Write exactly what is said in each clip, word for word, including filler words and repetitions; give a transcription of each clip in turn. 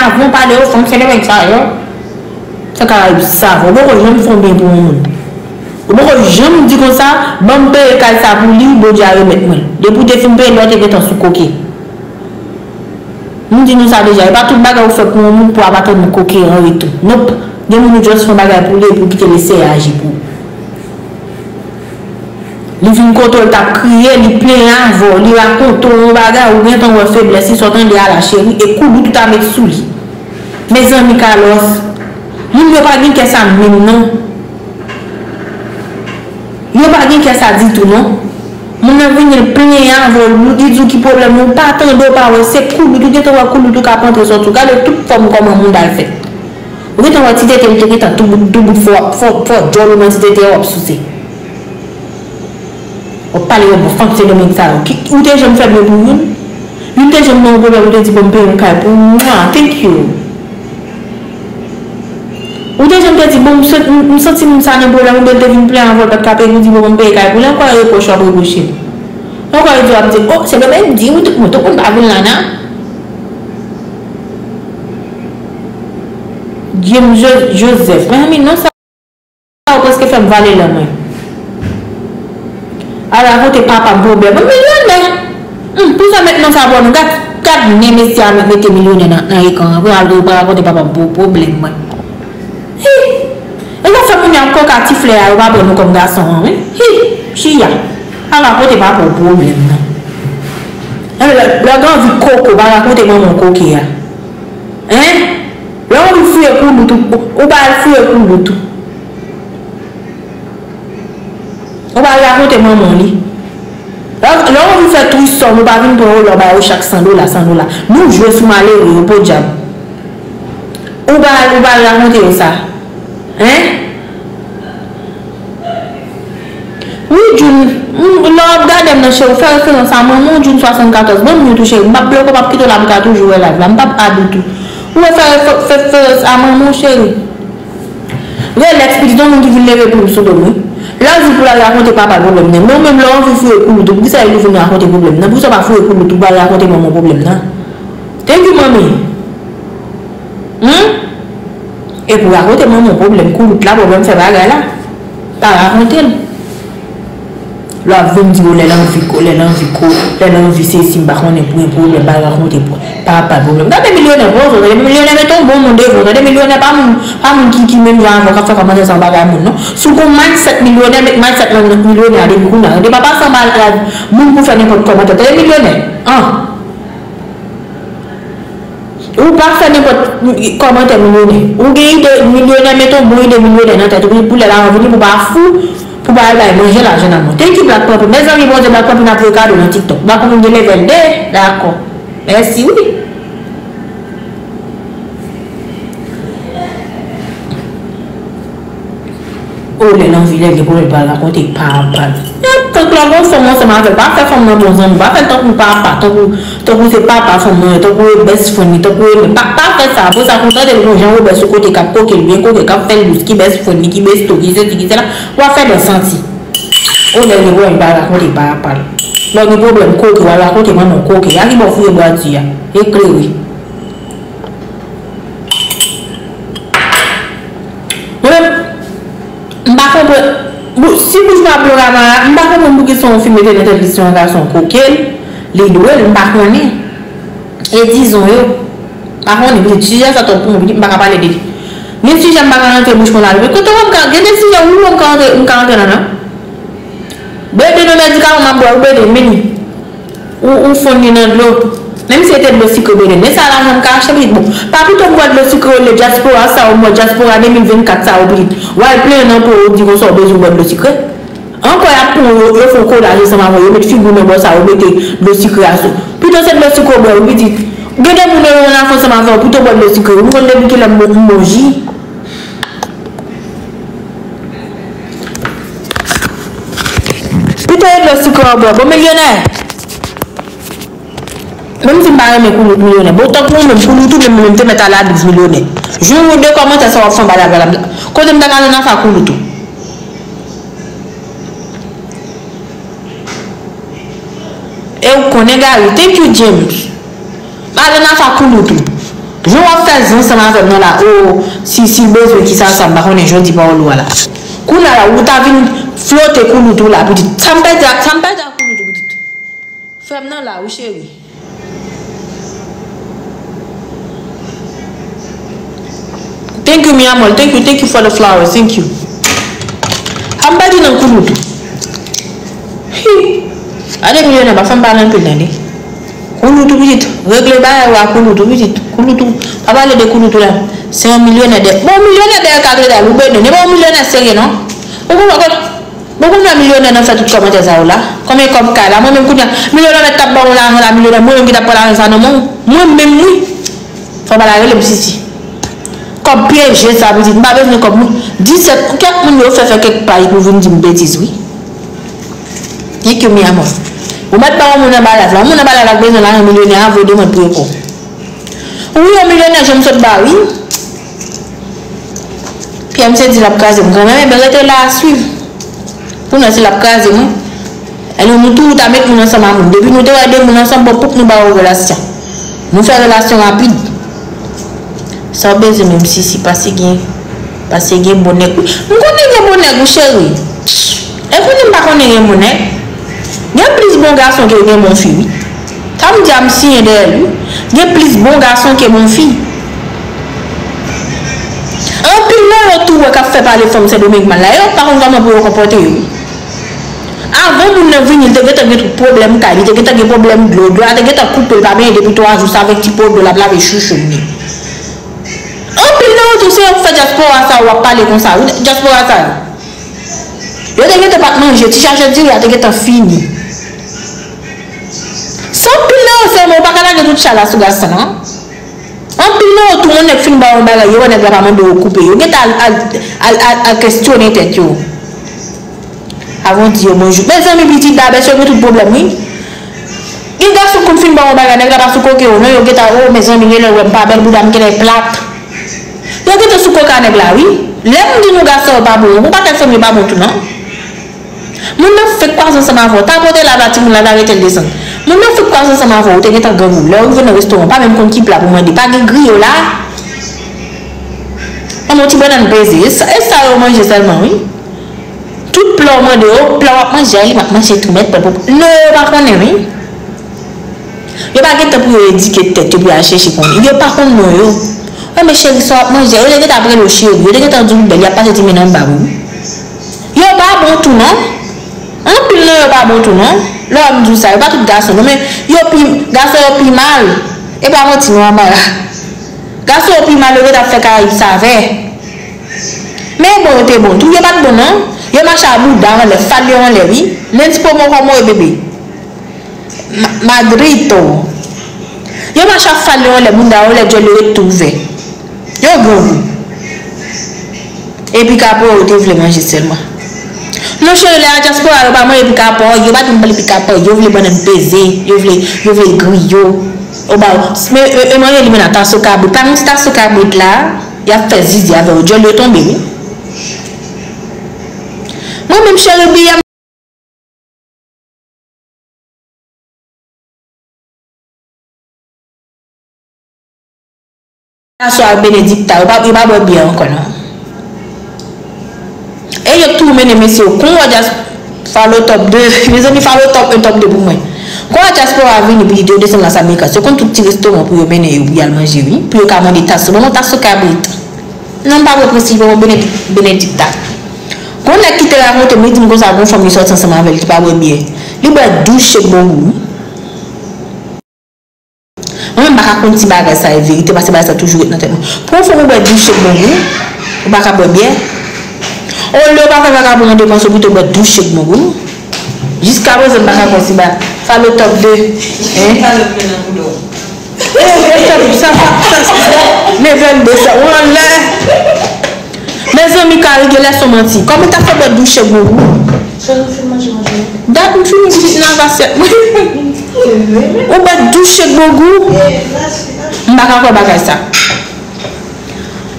Savon pale yo, fanm Sendomeng sa yo. Se Karayib savon. Ou poko janm fè yon byen pou yon moun. Ou poko janm di konsa, ban m peye kay sa pou li, Bondye a remèt mwen l. Depi w te fin peye l, lè w te gentan sou koke. M di nou sa deja, e pa tout bagay ou fè pou yon moun pou w ap atann koke an retou. Nonp, gen moun ou just fè yon bagay pou li epi w kite l eseye aji pou ou. Li vin kote w, l t ap kriye, li plenyen avè w, li rakonte w yon bagay, ou gentan wè feblès li, sa w tande a la cheri, e koulout ou ta met sou li. Mezanmi Carlos, moun yo pa gen kè sa menm non. Yo pa gen kè sa ditou non. Moun nan vini l plenyen avè w, li di w ki pwoblèm li, ou pa tande, ou pa wè, se koulout, ou gentan wè koulout ou k ap antre sòti, ou gade tout fòm kòman moun dal fèt. Ou gentan wè ti tete li te gentan tou bout, tou bout fò, fò, fò djòl ou nan ti tete a w ap souse. W ap pale yo bon fanm Sendomeng sa yo. Ki, ou te janm fè byen pou youn? Youn te janm nan yon pwoblèm, ou te di, "Bon, m peye yon kay pou ou." Mwa, thank you. Ou te janm te di, "Bon, m se- m- m santi moun sa nan pwoblèm," oubyen l te vin plenyen avè w, l pa t ka peye, ou di, "Bon, m peye kay pou li." Ankò repwòch w ap repwoche l. Ankò yo di w ap di, "Oh, Sendomeng di, ou tout moun, tout moun pa vin la nan." James Jo- Joseph, mezanmi, non sa. Sa ou prèske fè m vale lan mwen. Al rakonte papa m pwoblèm. M milyonè. Hum, pou sa met non sa pou nou. Gad, gad nen mesye a met mete milyonè nan, nan ekran an. Pou al pou rakonte papa m pou pwoblèm mwen. Hi! E sa fè moun yo ap koka ti flè a, yo pa pran nou kòm gason an, wi. Hi! Chiya. Al rakonte papa w pwoblèm nan. Lè, lè, lè w gen anvi koko, pa rakonte manman w koke a. Hein? Lè w anvi fouye koulout ou, ou pa al fouye koulout ou. Ou pa al rakonte manman w li. Lè, lè w anvi fè trisòm, ou pa vin pran yo lè w ba yo chak san dola, san dola. Nou jwe sou malere yo, podyab. Ou pa al, ou pa al rakonte yo sa. Hein? Wi, June, m- lè w ap gade m nan, cheri, ou fè referans a manman w, June swasannkatòz. Ban m mute ou, cheri. M p ap bloke w, m ap kite w la pou w ka toujou wè live la. M p ap add ou tou. Ou fè refe- fè referans a manman w, cheri. Relax, pitit, yon moun ki vin leve plim sou do m, wi. Lè w di pou l al rakonte papa l pwoblèm nan. Men ou menm, lè w anvi fouye koulout ou, poukisa li vin rakonte pwoblèm nan? Poukisa w pa fouye koulout ou, pou al rakonte manman w pwoblèm nan? Thank you, manmi. Hum? E pou rakonte manman w pwoblèm koulout la, pwoblèm fè bagay la. Pa rakonte l. Lè w ap vin di yo lè l anvi ko, lè l anvi ko, lè l anvi sesi, m pa konnen pou gen pwoblèm, pa rakonte pou papa l pwoblèm. Gade milyonè, bon, tande milyonè, mete yon bon moun devan, tande milyonè, pa moun, pa moun ki, ki menm jan avè w k ap fè kòmantè sa yon bagay moun, non. Si w gon mindset milyonè, met mindset lan nan milyonè a depi kounye a. Tande pa pase anba live moun pou fè nenpòt kòmantè, tande milyonè. An. Ou pa fè nenpòt kòmantè milyonè. Ou gen ide milyonè, mete yon bon ide milyonè nan tèt ou pou lè lajan vini pou pa fou, pou pa al bay manje lajan nan men w. Thank you, Black Papi. Mezanmi, Bondye, Black Papi, n ap voye kado nan TikTok. Black Papi gen level de, dakò. Mèsi, wi. O, lè l anvi, lè l gen pwoblèm, pa rakonte papa l. Tank lè w gon fanm ansanm avè l, pa fè fanm nan bon zanmi, pa fè l tankou papa, tankou, tankou se papa fanm nan, tankou e best friend li, tankou e, pa, pa fè sa. Apre sa, kontante l gon Jan Wobè sou kote k ap koke l, byen koke, k ap fè l dous, ki best friend li, ki besto, ki sesi, ki sela, w ap fè dan santi. O, lè l gen pwoblèm, pa rakonte papa l. Lè w gen pwoblèm, koke, w al rakonte manman w koke. A ki bò w fouye bwa di a? Eklere. Mwen menm, m pa konprann. Bou- Si bouch pa blo Kamara, m pa konprann poukisa yon fi mete nan tèt li se yon gason koke l, li dwe l, m pa konnen. E dizon yo. M pa konnen, pitit, sijè sa twòp pou mwen, pitit, m pa ka pale de li. Gen sijè m pa ka rantre bouch mwen ladan. Men kote mwen m ka, gen de sijè wi, mwen m ka rantre, m ka rantre ladan. Bebe, nan medikaman m ap bwè, ou bebe, men li. Ou, ou fonn li nan dlo. Menm si se te dlo sikre, bebe. Men sa lajan m ka achte, pitit. Bon, pa pito m bwè dlo sikre, olye dyaspora sa, ou bwè dyaspora de mil vennkat sa, ou pitit. W al plenyen nan po, ou di konsa, ou bezwen bwè dlo sikre. Ankò, y ap pran w, yo, yo fè w kolaj ansanm avè w, yo met figi w nan bò sa, yo mete dlo sikre a sou. Pito se dlo sikre w bwè, ou pitit. Gen de moun yo nan afè ansanm avè w, pito w bwè dlo sikre. Ou konn depi kilè m, m bon ji? Pito e dlo sikre w bwè. Bon, milyonè. Menm si m pa renmen koulout milyonè. Bon, tankou ou menm koulout ou menm, menm te mèt ale a douz milyonè. Jou ou de kòmantè sa w ap fè anba live la. Kote m ta ka jwenn afa koulout ou? E ou konnen Gary. Thank you, James. Pa jwenn afa koulout ou. Jan w ap Chèzi ansanm avè m nan la, o, si, si l bezwen kisa sa, m pa konnen, jodi pawòl ou a la. Kounye a la, ou ta vin flote koulout ou la, pitit. Sa m pèdi a, sa m pèdi a koulout ou, pitit. Frè m nan la, wi, cheri. Thank you, mi amor. Thank you, thank you for the flowers. Thank you. A m pèdi nan koulout ou. Hi. A de milyonè, pa fè m pale anpil, tande. Koulout ou, pitit. Regle bagay ou a koulout ou, pitit. Koulout ou. Pa pale de koulout ou la. Se yon milyonè de. Bon, milyonè de ka vle dal. Ou benen. E pa yon milyonè serye, non. Ou konn, ou konn, ou konn wè milyonè nan fè tout kòmantè sa yo la. Konbyen kòb kay la? Mwen menm kounye a, milyonè mèt t ap ban mwen lajan la, milyonè. Mwen menm ki t ap pran lajan sa nan men w. Mwen menm, wi. Fò w pa ta rele m Sisi. Kòb pyeje sa, pitit. M pa bezwen kòb moun. Disèt, kèk moun yo fè fè kèk paj pou vin di m betiz, wi. Thank you, mi amor. Ou mèt ba yon moun anba live la. Yon moun anba live la k bezwen lajan milyonè a, voye demann pou yo pou. Wi, yon milyonè, jan m sot ba, wi. P M C di l ap kraze m kanmenm, ebyen rete la a swiv. Pou nou, si l ap kraze mwen. Alò, nou tou, ou ta met moun ansanm a moun. Depi nou te wè de moun ansanm, bon, poup nou ba yo relasyon. Nou fè relasyon rapid. Sa w bezwen menm, Sisi, pase gen, pase gen bon nèg. M konnen gen bon nèg, wi, cheri. E konnen m pa konnen gen bon nèg. Gen plis bon gason ke gen bon fi, wi. Sa m di a, m siyen dèyè l, wi. Gen plis bon gason ke bon fi. Anpil nan yo tou wè k ap fè pale fanm Sendomeng mal la, yo pa konn kòman pou yo konpòte yo, wi. Avan moun nan vini, li te gentan gen tout pwoblèm kay, li te gentan gen pwoblèm dlo, dlo a te gentan koupe, li pa benyen depi twa jou, se avèk ti po dlo l ap lave chouchou l li. Anpil nan yo tou, se yo k fè dyaspora sa yo ap pale konsa, wi, dyaspora sa yo. Yo te gentan pa t manje, ti chache diri a te gentan fini. Se anpil nan yo sèlman, ou pa ka lage tout chay la sou gason an. Anpil nan yo tou, yon nèg fin ba yo yon bagay, yo wè nèg la pa mande yo koupe. Yo gentan al, al, al, al, al kesyone tèt yo. Avan w di yo bonjou. Mezanmi, pitit Dabès yo gen tout pwoblèm, wi. Gen gason konn fin ba yo yon bagay, nèg la pa sou koke yo, non, yo gentan, o, mezanmi, genlè w wè m pa bèl, bouda m genlè plat. Yo gentan sou koka nèg la, wi. Lè m di nou gason yo pa bon, yon pakèt fanm yo pa bon tou, non. Moun nan fèk kwaze ansanm avè w. Tapote la, la, timoun la, la rete l desann. Moun nan fèk kwaze ansanm avè w, ou te gentan grangou. Lè w rive nan restoran, w pa menm konn ki pla pou mande. Pa gen griyo la. Manman, yon ti bannann peze. E sa, e sa yo manje sèlman, wi. Tout pla w mande yo, pla w ap manje a, li p ap manje tou mèt, pèp. Non, yo pa konnen, wi. Yo pa gen tan pou yo edike tèt yo, pou y al chèche konnen. Yo pa konn non yo. Wi, men cheri, sa w ap manje a, yo te gentan ap rele w cheri, yo te gentan di w bèl, y ap pase ti men nan bab ou. Yo pa bon tou, non. Anpil nan yo pa bon tou, non. Lè w ap di w sa, yo pa tout gason, non, men yo pi, gason yo pi mal. E pa manti, non, Amara. Gason yo pi mal, yo ret ap fè Karayib savè. Men bon, yo te bon tou. Yo pa t bon, non. Yo mache a bouda anlè, fal yo anlè, wi. Lendi pwomo kòman w ye, bebe? Ma-, Madrito. Yo mache ap fal yo anlè, bouda yo lè, dyòl yo ret tou ouvè. Yo grangou. E pika pòv yo te vle manje sèlman. Non, cheri, lè a dyaspora, yo pa manje pika pòv, yo pa t vin pale pika pòv, yo vle bannann peze, yo vle, yo vle griyo. Yo ba yo, men, e, e manje li menm nan taso kabrit. Pa gen ti taso kabrit la, y ap fè zizi avè yo. Dyòl yo tonbe, wi. Mwen menm, cheri, biyè m Aswè ak Benedikta, yo pa, yo pa bwè byè ankò, non. E yo tou mennen mesye yo. Kon w wè dyaspora, Falo Top de, mezanmi, Falo Top un, Top de pou mwen. Kon w wè dyaspora vini, pitit, yo desann Las Américas, yo konn tout ti restoran pou yo mennen yo, pou y al manje, wi. Pou yo ka mande taso. Ban mwen taso kabrit. Non, m pa bwè prensip, ban mwen Benedi-, Benedikta. Gon nèg ki te rakonte m, li di m konsa, gon fanm li sòti ansanm avè l, ki pa bwè byè. Li bwè douz chèk bongou, wi. Mwen menm m pa ka konn si bagay sa e verite, paske bagay sa toujou ret nan tèt mwen. Pou yon fanm ou bwè douz chèk bongou, ou pa ka bwè byè. Olye w pa fè vagabon an depans, ou pito bwè douz chèk bongou. Jiskaprezan m pa ka konn si ba Falo Top de. Hein? Falo Top de nan bouda w. E, e, sa, sa, sa, sa, level de sa, ou anlè. Mezanmi, Kari, genlè s on manti. Kòman w ta fè bwè douz chèk bongou? Cheri, m fin manje manje. Dat m fini pitit nan asyèt mwen. Ou bwè douz chèk bongou? M pa ka kwè bagay sa.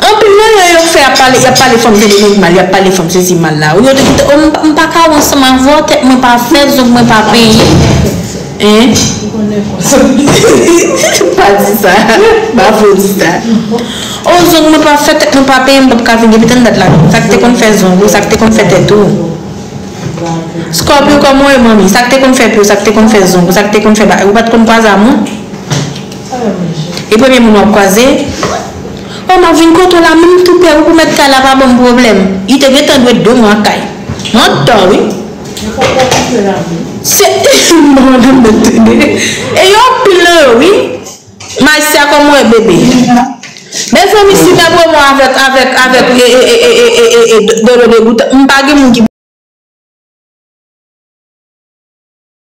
Anpil nan yo, yo fè ap pale, y ap pale fanm Sendomeng mal, y ap pale fanm sesi mal la. Yo te kite, oh, m pa, m pa ka wè ansanm avè w, tèt mwen pa fè, zong mwen pa penyen. Hein? Pa di sa. Pa fo di sa. O, zong mwen pa fè, tèt mwen pa penyen, m p ap ka vin depi tann dat la. Sa k te konn fè zong ou, sa k te konn fè tèt ou? Scorpio, kòman w ye, manmi? Sa k te konn fè pye w, sa k te konn fè zong ou, sa k te konn fè ba, ou pa t konn kwaze a moun? E premye moun w ap kwaze? O, m ap vin kote w la, menm tou pè ou pou mèt kay la pa ban m pwoblèm. Li te gentan dwe de mwa kay. Mwen tò, wi. Se mwen menm mèt tande. E yo anpil nan yo, wi. Maisya, kòman w ye, bebe? Mezanmi, si mèt wè mwen avèk, avèk, avèk, e, e, e, e, e, e, e, Dodo Degoutan, m pa gen moun ki